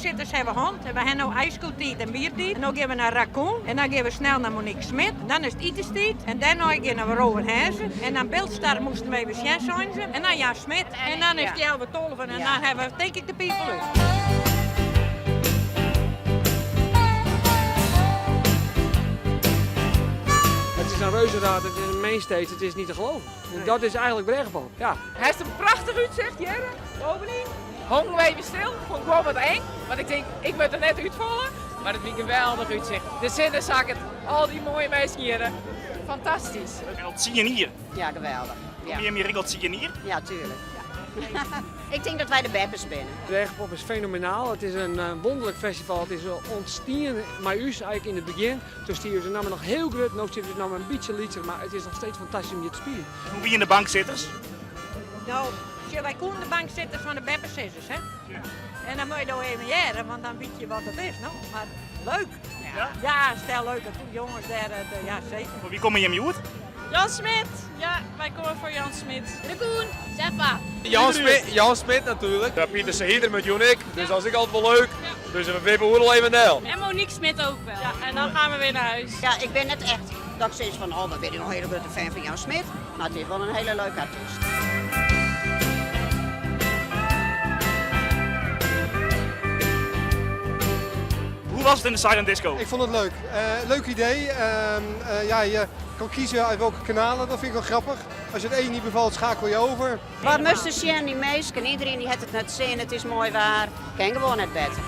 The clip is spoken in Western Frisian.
Beppesitters hawwe we hân. En we hawwe no ijskotiid en biertiid. En no gean we nei Racoon. En dan gean we snel nei Monique Smit. Dan is it itenstiid. En dêrnei gean we Rowwen Hèze. En dan Biltstar moasten we even sjen, seinen ze. En dan Jan Smit. En dan is it healwei tolven. En dan hawwe we tink ik de piip wol út. Het is een reuzenrad, het is een mainstage, het is niet te geloven. Dat is eigenlijk Brêgepop, ja. Hast in prachtich útsicht hjir, bovenyn. Hongen we even stil, fûn ik wol wat eng, want ik tink, ik moat der net útfalle. Mar it wie geweldich útsicht. De sinne sakket, al dy moaie minsken hjirre. Fantastysk. En al tsien jier. Ja, geweldich. Komme jim hjir ek al tsien jier? Ja, tuerlik. Ik tink dat wy de beppes binne. Brêgepop is fenomenaal. It is in wonderlik festival. It is ûntstien mei ús eigentlik yn it begjin. Toen stie ús namme noch hiel grut, no stiet ús namme in bytsje lytser, mar it is noch steeds fantastysk om hjir te spyljen. Hoe wiene de banksitters? No, sjoch, wy koenen de banksitters fan de beppesizzers, hè. En dan moat je do even hearre, want dan wit je wat it is, no. Mar leuk. Ja? Ja, stel leuk, dat jonges dêr, ja seker. Foar wie komme jim hjoed? Jan Smit! Ja, wy komme foar Jan Smit. Racoon, Seffa. Jan Smit, Jan Smit natuerlik. Ja, Pieter Sehider met jûn ek, dus dat is ek altyd wol leuk. Dus we wippe oeral even del. En Monique Smit ook wel. Ja, en dan gaan we weer naar huis. Ja, ik bin net echt dat ik sis fan oh, we binne in hiele grutte fan fan Jan Smit, mar it is wol in hiele leuke artyst. Hoe was het in de Silent Disco? Ik vond het leuk. Uh, leuk idee. Uh, uh, ja, je kan kiezen uit welke kanalen, dat vind ik wel grappig. Als je het een niet bevalt, schakel je over. Wat moasten sjen, dy minsken, iedereen dy hat it net sin, it is moai waar. Kin gewoan net better.